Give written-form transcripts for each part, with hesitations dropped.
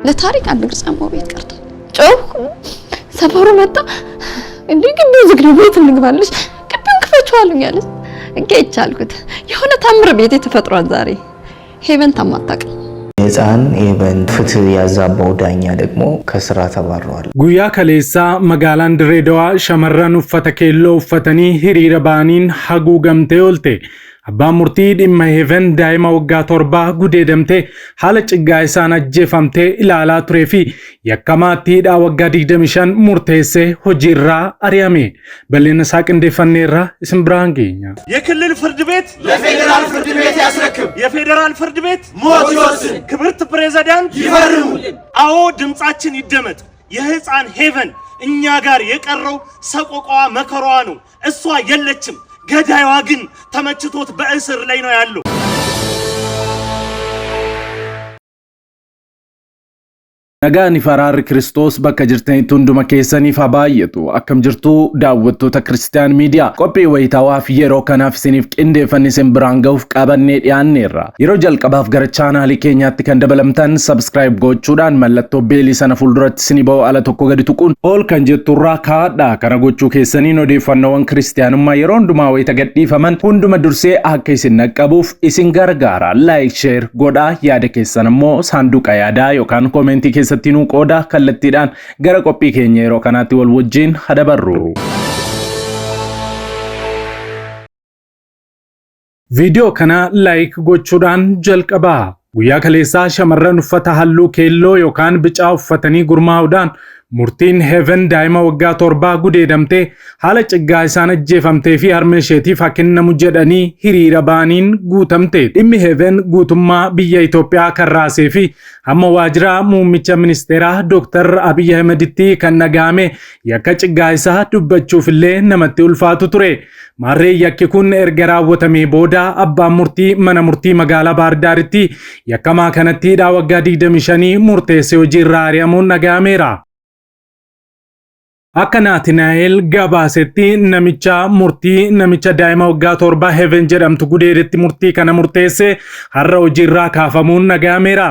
ለታሪክ አንድ እግር ጫማው ቤት ቀርቷል። ጮህ ሰፈሩ መጣ። እንዴ ግቢው ዝግ ነው፣ ቤት እንግባለች። ግቢውን ክፈችው አሉኝ አለች። ጌች አልኩት። የሆነ ታምር ቤቴ ተፈጥሯል ዛሬ። ሄቨን ታማታውቅም። የህፃን ሄቨን ፍትህ ያዛባው ዳኛ ደግሞ ከስራ ተባረዋል። Guyyaa kaleessaa magaalaan Dirree Dawaa shamarran uffata keelloo uffatanii hiriira ba'aniin haguugamtee oolte. Abbaan murtii dhimma Heeven daa'ima waggaa 7 gudeedamtee haala ciggaa isaan ajjeefamtee ilaalaa turee fi yakkamaatti hidhaa waggaa 25 murteessee hojiirraa ari'ame. Bal'ina isaa qindeeffanneerraa isin biraan geenya. የክልል ፍርድ ቤት ለፌዴራል ፍርድ ቤት ያስረክብ። የፌዴራል ፍርድ ቤት ሞት ይወስን። ክብርት ፕሬዝዳንት ይፈርሙ። አዎ ድምጻችን ይደመጥ። የህፃን ሄቨን እኛ ጋር የቀረው ሰቆቃዋ መከራዋ ነው። እሷ የለችም። ገዳይዋ ግን ተመችቶት በእስር ላይ ነው ያለው። Nagaan fi araarri Kiristoos bakka jirtanitti hunduma keessaniif haa baay'atu. Akkam jirtu daawwattoota Kiristiyaan Miidiyaa. Qophii wayitaawaa fi yeroo kanaaf isiniif qindeeffanne isin biraan gahuuf qabannee dhiyaanneerra. Yeroo jalqabaaf gara chaanaalii keenyaatti kan dabalamtan subscribe gochuudhaan mallattoo beelii sana fuulduratti isinii ba'u ala tokko gadi tuquun ol kan jetturraa kaa'adha. Kana gochuu keessaniin odeeffannoowwan kiristiyaanummaa yeroo hundumaa wayita gadhiifaman hunduma dursee akka isin naqqabuuf isin gargaara. Like, share godhaa, yaada keessan immoo saanduqa yaadaa yookaan koomentii keessatti nuu qooda. Kallattiidhaan gara qophii keenya yeroo kanaatti wal wajjin hadabarru. Viidiyoo kana like gochuudhaan jalqabaa. Guyyaa kaleessaa shamarran uffata halluu keelloo yookaan bicaa uffatanii gurmaa'uudhaan murtiin Heeven daa'ima waggaa 7 gudeedamtee haala ciggaa isaan ajjeefamtee fi harma isheetiif haa kennamu jedhanii hiriira ba'aniin guutamte. Dhimmi Heeven guutummaa biyya Itoophiyaa kan raasee fi hamma waajjira muummicha ministeeraa Dr. Abiy Ahmeditti kan dhagahame yakka ciggaa isaa dubbachuuf illee namatti ulfaatu ture. Maarree yakki kun erga raawwatamee booda abbaan murtii mana murtii magaalaa Baahir Daaritti yakkamaa kanatti hidhaa waggaa 25 murteessee hojiirraa ari'amuun dhaga'ameera. Akka Naatinaa'el gabaasetti namicha murtii namicha daa'ima waggaa 7 Heeven jedhamtu gudeedetti murtii kana murteesse har'a hojiirraa kaafamuun dhaga'ameera.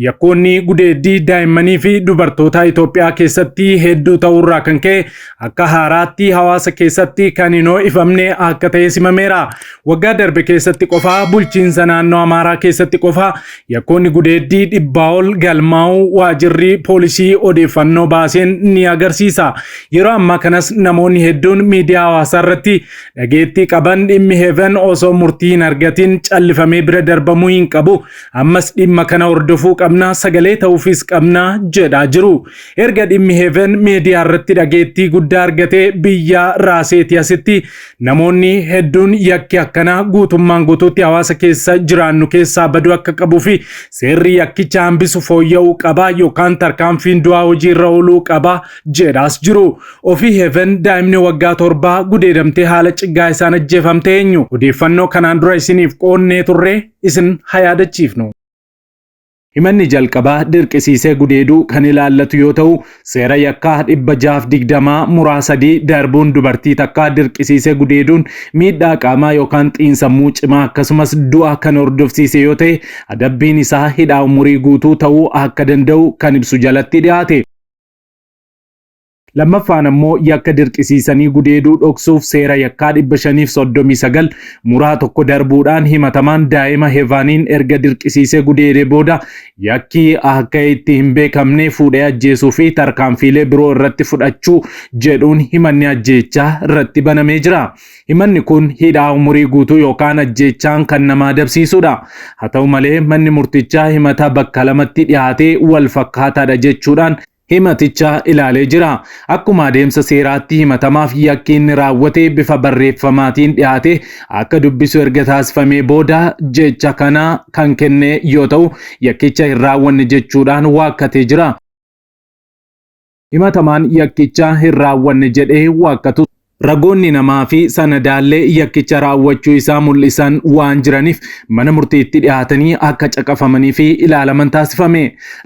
Yakkoonni gudeeddii daa'immanii fi dubartoota Itoophiyaa keessatti hedduu ta'uurraa kan ka'e akka haaraatti hawaasa keessatti kan hin ho'ifamne akka ta'e simameera. Waggaa darbe keessatti qofaa bulchiinsa naannoo Amaaraa keessatti qofaa yakkoonni gudeeddii 100 ol galmaa'uu waajjirri poolisii odeeffannoo baaseen ni agarsiisa. Yeroo ammaa kanas namoonni hedduun miidiyaa hawaasaa irratti dhageettii qaban dhimmi Heeven osoo murtii hin argatin callifamee bira darbamuu hin qabu. Ammas dhimma kana hordofuu qabna, sagalee ta'uufis qabna jedhaa jiru. Erga dhimmi Heeven miidiyaa irratti dhageettii guddaa argatee biyya raaseeti asitti namoonni hedduun yakki akkanaa guutummaan guutuutti hawaasa keessa jiraannu keessaa baduu akka qabuu fi seerri yakkicha hambisu fooyya'uu qaba yookaan tarkaanfiin du'aa hojiirra ooluu qaba jedhaas jiru. Ofii Heeven daa'imni waggaa 7 gudeedamtee haala ciggaa isaan ajjeefamte eenyu? Odeeffannoo kanaan dura isiniif qoonnee turre isin haa yaadachiifnu. Himanni jalqabaa dirqisiisee gudeeduu kan ilaallatu yoo ta'u, seera yakkaa 620 muraa 3 darbuun dubartii takkaa dirqisiisee gudeeduun miidhaa qaamaa yookaan xiinsammuu cimaa akkasumas du'a kan hordofsiise yoo ta'e adabbiin isaa hidhaa umurii guutuu ta'uu akka danda'u kan ibsu jalatti dhiyaate. Lammaffaan ammoo yakka dirqisiisanii gudeeduu dhoksuuf seera yakkaa 539 muraa 1 darbuudhaan himatamaan daa'ima Heevaaniin erga dirqisiisee gudeedee booda yakki akka itti hin beekamne fuudhee ajjeesuu fi tarkaanfiilee biroo irratti fudhachuu jedhuun himanni ajjeechaa irratti banamee jira. Himanni kun hidhaa umurii guutuu yookaan ajjeechaan kan nama adabsiisudha. Haa ta'u malee manni murtichaa himata bakka lamatti dhiyaatee wal fakkaataadha jechuudhaan himaticha ilaalee jira. Akkuma adeemsa seeraatti himatamaaf yakki inni raawwate bifa barreeffamaatiin dhiyaate akka dubbisu erga taasifamee booda jecha kana kan kenne yoo ta'u yakkicha hin raawwanne jechuudhaan waakkatee jira. Himatamaan yakkicha hin raawwanne jedhee waakkatu Ragoonni namaa fi sanadaallee yakkicha raawwachuu isaa mul'isan waan jiraniif mana murtiitti dhiyaatanii akka caqafamanii fi ilaalaman taasifame.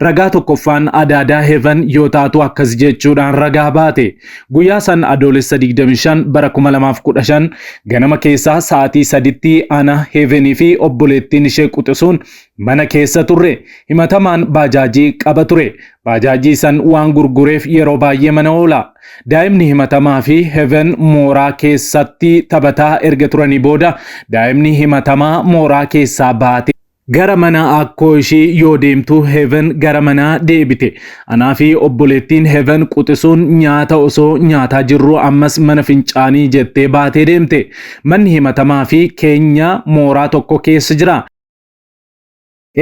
Ragaa tokkoffaan Adaadaa Heevan yoo taatu akkas jechuudhaan ragaa baate. Guyyaa san Adoolessa 25 bara 2015 ganama keessaa sa'aatii 3tti ana Heevenii fi obboleettiin ishee quxisuun mana keessa turre. Himatamaan baajaajii qaba ture. Baajaajii san waan gurgureef yeroo baay'ee mana oola. Daa'imni himatamaa fi Heaven mooraa keessatti taphataa erga turanii booda daa'imni himatamaa mooraa keessaa baate gara mana akkoo ishii yoo deemtu Heaven gara manaa deebite. Anaa fi obboleettiin Heaven quxisuun nyaata osoo nyaataa jirru ammas mana fincaanii jettee baatee deemte. Manni himatamaa fi keenya mooraa tokko keessa jira.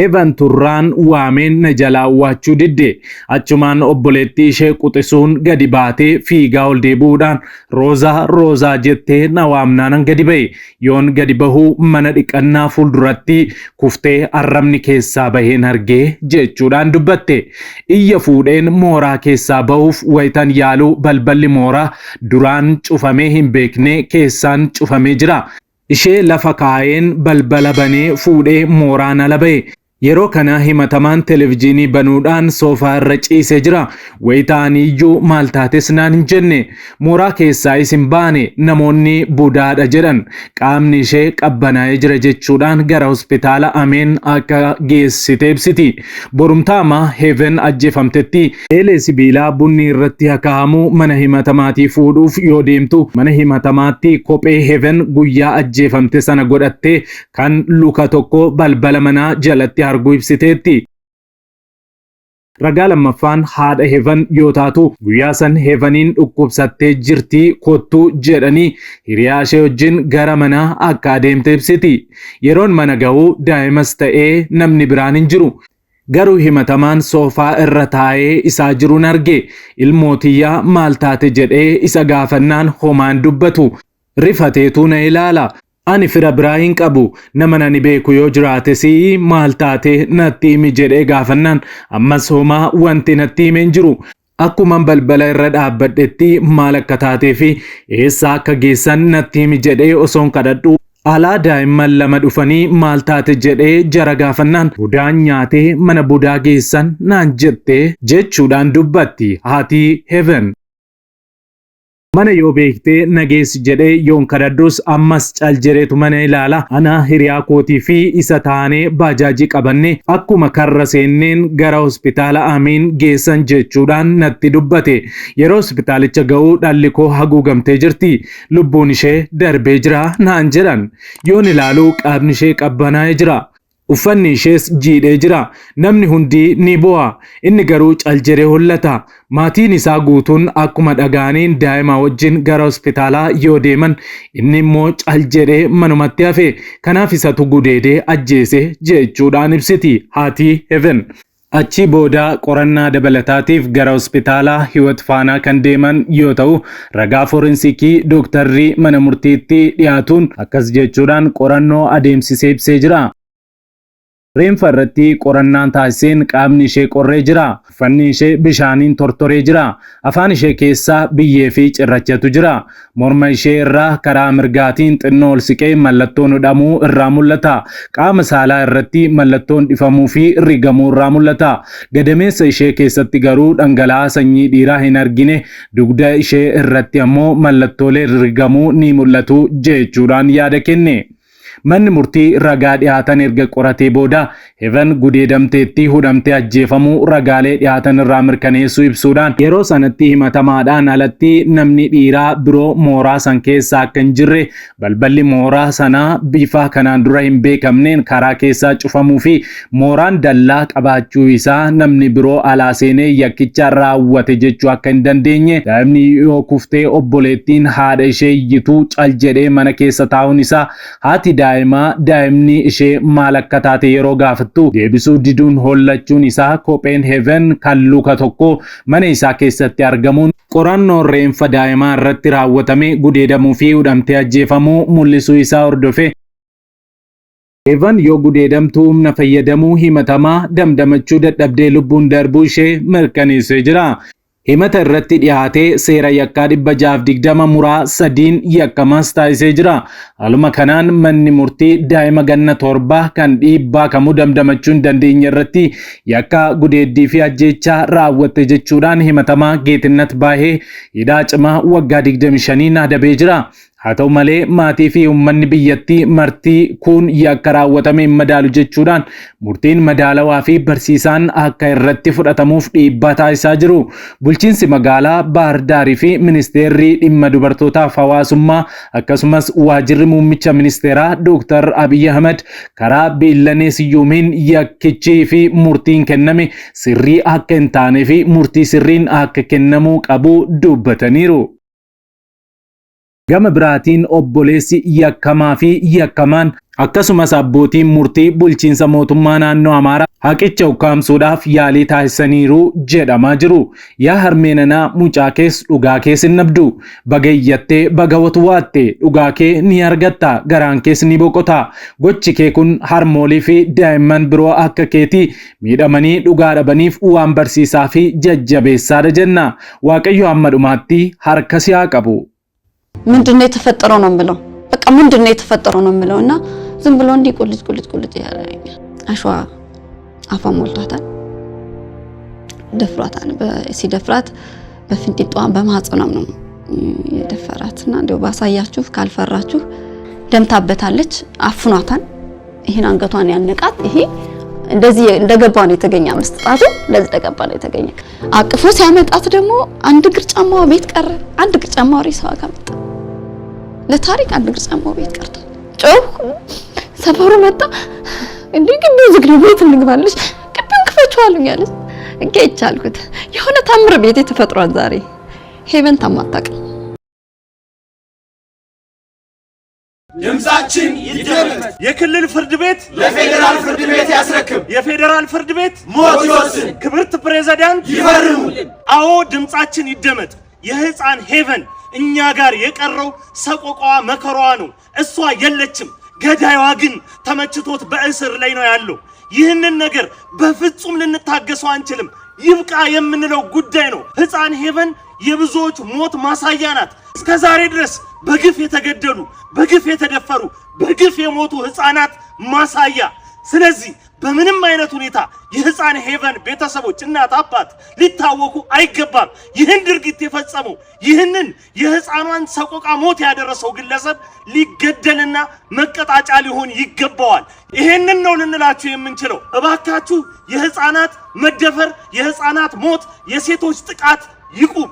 Evan turraan waameen na jalaa awwaachuu didde. Achumaan obboleettii ishee quxisuun gadi baatee fiigaa ol deebi'uudhaan Roozaa Roozaa jettee na waamnaanan gadi ba'e. Yoon gadi bahu mana dhiqannaa fuulduratti kuftee arrabni keessaa baheen argee jechuudhaan dubbatte. Iyya fuudheen mooraa keessaa bahuuf wayitan yaalu balballi mooraa duraan cufamee hin beekne keessaan cufamee jira. Ishee lafa kaa'een balbala banee fuudhee mooraan ala ba'e. Yeroo kana himatamaan televijiinii banuudhaan soofaa irra ciisee jira. Wayita ani iyyuu maal taates naan hin jenne. Mooraa keessaayis hin baane. Namoonni budaadha jedhan. Qaamni ishee qabbanaa'ee jira jechuudhaan gara hospitaala Ameen akka geessite ibsiti. Borumtaama Heeven ajjeefamtetti eelee sibiilaa bunni irratti akaa'amu mana himatamaatii fuudhuuf yoo deemtu mana himatamaatti kophee Heeven guyyaa ajjeefamte sana godhattee kan luka tokko balbala manaa jalatti arguu ibsiteetti. Ragaa lammaffaan haadha Heevan yoo taatu guyyaa san Heevaniin dhukkubsattee jirti kottu jedhanii hiriyaa ishee wajjin gara manaa akka adeemte ibsiti. Yeroon mana ga'u daa'imas ta'ee namni biraan hin jiru. Garuu himatamaan soofaa irra taa'ee isaa jiruun arge. Ilmoo tiyyaa maal taate jedhee isa gaafannaan homaan dubbatu. Rifateetu na ilaala. Ani fira biraa hin qabu. Nama nani beeku yoo jiraates maal taate natti himi jedhee gaafannaan ammas homaa wanti natti hime hin jiru. Akkuman balbala irra dhaabbadhetti maal akka taatee fi eessa akka geessan natti himi jedhee osoon kadhadhu alaa daa'imman lama dhufanii maal taate jedhee jara gaafannaan budaan nyaatee mana budaa geessan naan jette jechuudhaan dubbatti haati Heaven. Mana yoo beektee na geessi jedhee yoon kadhadhus ammas cal jedheetu mana ilaala. Ana hiriyaa kootii fi isa taanee baajaajii qabanne akkuma karra seenneen gara hospitaala Amiin geessan jechuudhaan natti dubbate. Yeroo hospitaalicha ga'u dhalli koo haguugamtee jirti. Lubbuun ishee darbee jira naan jedhan. Yoon ilaalu qaamni ishee qabbanaa'ee jira. Uffanni ishees jiidhee jira. Namni hundi ni bo'a. Inni garuu cal jedhee hollata. Maatiin isaa guutuun akkuma dhaga'aniin daa'ima wajjin gara hospitaalaa yoo deeman inni immoo cal jedhee manumatti hafe. Kanaaf isatu gudeedee ajjeese jechuudhaan ibsiti haati Heaven. Achii booda qorannaa dabalataatiif gara hospitaala Hiwot Faanaa kan deeman yoo ta'u, ragaa forensikii dooktarri mana murtiitti dhiyaatuun akkas jechuudhaan qorannoo adeemsisee ibsee jira. Reenfa irratti qorannaan taasiseen qaamni ishee qorree jira. Uffanni ishee bishaaniin tortoree jira. Afaan ishee keessa biyyee fi cirrachatu jira. Morma ishee irraa karaa mirgaatiin xinnoo ol siqee mallattoon hudhamuu irraa mul'ata. Qaama saalaa irratti mallattoon dhifamuu fi rigamuu irraa mul'ata. Gadameessa ishee keessatti garuu dhangala'aa sanyii dhiiraa hin argine. Dugda ishee irratti ammoo mallattooleen rigamuu ni mul'atu jechuudhaan yaada kenne. Manni murtii ragaa dhiyaatan erga qoratee booda Heaven gudeedamteetti hudhamtee ajjeefamuu ragaalee dhiyaatan irraa mirkaneessuu ibsuudhaan yeroo sanatti himatamaadhaan alatti namni dhiiraa biroo mooraa san keessa akka hin jirre balballi mooraa sanaa bifa kanaan dura hin beekamneen karaa keessaa cufamuu fi mooraan dallaa qabaachuu isaa namni biroo alaa seenee yakkicha raawwate jechuu akka hin dandeenye daa'imni yoo kuftee obboleettiin haadha ishee iyyituu cal jedhee mana keessa taa'uun isaa haati daa'imaa daa'imni ishee maal akka taate yeroo gaafattu deebisuu diduun hollachuun isaa kopheen Heaven kan luka tokko mana isaa keessatti argamuun qorannoon reenfa daa'imaa irratti raawwatame gudeedamuu fi hudhamtee ajjeefamuu mul'isuu isaa hordofe Heaven yoo gudeedamtuu humna fayyadamuu himatamaa damdamachuu dadhabdee lubbuun darbuu ishee mirkaneessee jira. Himata irratti dhiyaatee seera yakkaa 620 muraa 3n yakkamaas taasisee jira. Haaluma kanaan manni murtii daa'ima ganna 7 kan dhiibbaa kamuu damdamachuu hin dandeenye irratti yakka gudeeddii fi ajjeechaa raawwatte jechuudhaan himatamaa Geetinnat Baahee hidhaa cimaa waggaa 25n adabee jira. Haa ta'u malee maatii fi uummanni biyyattii martii kun yakka raawwatame hin madaalu jechuudhaan murtiin madaalawaa fi barsiisaan akka irratti fudhatamuuf dhiibbaa taasisaa jiru. Bulchiinsi magaalaa Baahir Daarii fi ministeerri dhimma dubartootaaf hawaasummaa akkasumas waajirri muummicha ministeeraa Dr. Abiy Ahmed karaa Biillanee Siyyuumiin yakkichii fi murtiin kenname sirrii akka hin taanee fi murtii sirriin akka kennamuu qabu dubbataniiru. Gama biraatiin obboleessi yakkamaa fi yakkamaan akkasumas abbootiin murtii bulchiinsa mootummaa naannoo Amaaraa haqicha ukkaamsuudhaaf yaalii taasisaniiru jedhamaa jiru. Yaa harmee nanaa mucaa kees dhugaa kees hin dhabdu. Baga iyyattee baga watwaatte dhugaa kee ni argatta garaan kees ni boqota. Gochi kee kun harmoolii fi daa'imman biroo akka keetii miidhamanii dhugaa dhabaniif waan barsiisaa fi jajjabeessaadha jenna. Waaqayyo hamma dhumaatti harka si haa qabu. ምንድን ነው የተፈጠረው ነው የምለው። በቃ ምንድን ነው የተፈጠረው ነው የምለው እና ዝም ብሎ እንዲህ ቁልጭ ቁልጭ ቁልጭ ያደርገኛል። አሸዋ አፏን ሞልቷታል፣ ደፍሯታል። ሲደፍራት በፍንጢጧ በማህፀኗም ነው የደፈራት እና እንደው ባሳያችሁ ካልፈራችሁ ደምታበታለች፣ አፍኗታል። ይሄን አንገቷን ያነቃት ይሄ እንደዚህ እንደገባ ነው የተገኘ። አምስት ጣቱ እንደዚህ እንደገባ ነው የተገኘ። አቅፎ ሲያመጣት ደግሞ አንድ እግር ጫማዋ ቤት ቀረ፣ አንድ እግር ጫማዋ ሬሳዋ ጋር መጣ። ለታሪክ አንድ እግር ጫማዋ ቤት ቀርቷል። ጮህ፣ ሰፈሩ መጣ። እንዴ ግቢው ዝግ ነው፣ ቤት እንግባለች። ግቢውን ክፈችው አሉኝ አለች። ጌች አልኩት። የሆነ ታምር ቤቴ ተፈጥሯል ዛሬ። ሄቨን ታማ አታውቅም። ድምፃችን ይደመጥ። የክልል ፍርድ ቤት ለፌዴራል ፍርድ ቤት ያስረክብ። የፌዴራል ፍርድ ቤት ሞት ይወስን። ክብርት ፕሬዝዳንት ይፈርሙ። አዎ ድምፃችን ይደመጥ። የህፃን ሄቨን እኛ ጋር የቀረው ሰቆቃዋ መከራዋ ነው። እሷ የለችም። ገዳይዋ ግን ተመችቶት በእስር ላይ ነው ያለው። ይህንን ነገር በፍጹም ልንታገሰው አንችልም። ይብቃ የምንለው ጉዳይ ነው። ህፃን ሄቨን የብዙዎች ሞት ማሳያ ናት። እስከ ዛሬ ድረስ በግፍ የተገደሉ፣ በግፍ የተደፈሩ፣ በግፍ የሞቱ ህፃናት ማሳያ። ስለዚህ በምንም አይነት ሁኔታ የህፃን ሄቨን ቤተሰቦች እናት አባት ሊታወኩ አይገባም። ይህን ድርጊት የፈጸመው ይህንን የህፃኗን ሰቆቃ ሞት ያደረሰው ግለሰብ ሊገደልና መቀጣጫ ሊሆን ይገባዋል። ይሄንን ነው ልንላችሁ የምንችለው። እባካችሁ የህፃናት መደፈር፣ የህፃናት ሞት፣ የሴቶች ጥቃት ይቁም።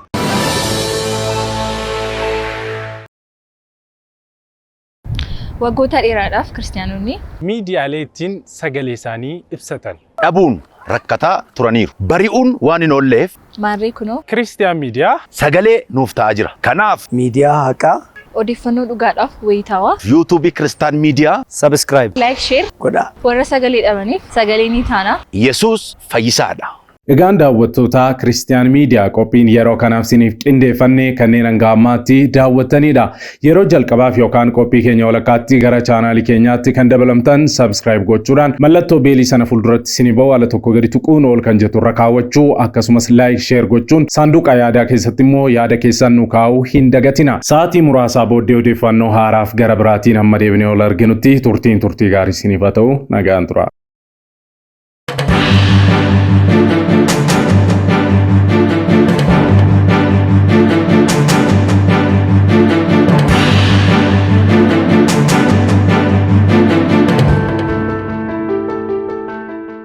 Waggoota dheeraadhaaf kiristaanonni Miidiyaalee ittiin sagalee isaanii ibsatan. Dhabuun rakkataa turaniiru. Bari'uun waan hin oolleef maarree kunoo Kiristiyaan Miidiyaa sagalee nuuf ta'aa jira. Kanaaf Miidiyaa haqaa odeeffannoo dhugaadhaaf wayitaawaa yuutuubii Kiristaan Miidiyaa Subscribe like share godhaa. Warra sagalee dhabaniif sagalee ni taana. Yesuus fayyisaadha. Egaan daawwattoota Kiristiyaan Miidiyaa qophiin yeroo kanaaf isiniif qindeeffannee kanneen hanga ammaatti daawwattanidha. Yeroo jalqabaaf yookaan qophii keenya walakkaatti gara chaanaalii keenyaatti kan dabalamtan subscribe gochuudhaan mallattoo beelii sana fuulduratti isinii ba'u ala tokko gadi tuquun ol kan jettu irra kaawwachuu akkasumas like share gochuun saanduqa yaadaa keessatti immoo yaada keessan nu kaa'uu hin dagatina. Sa'aatii muraasaa booddee odeeffannoo haaraaf gara biraatiin hamma deebinee ol arginutti turtiin turtii gaarii isiniif haa ta'u nagaan tura.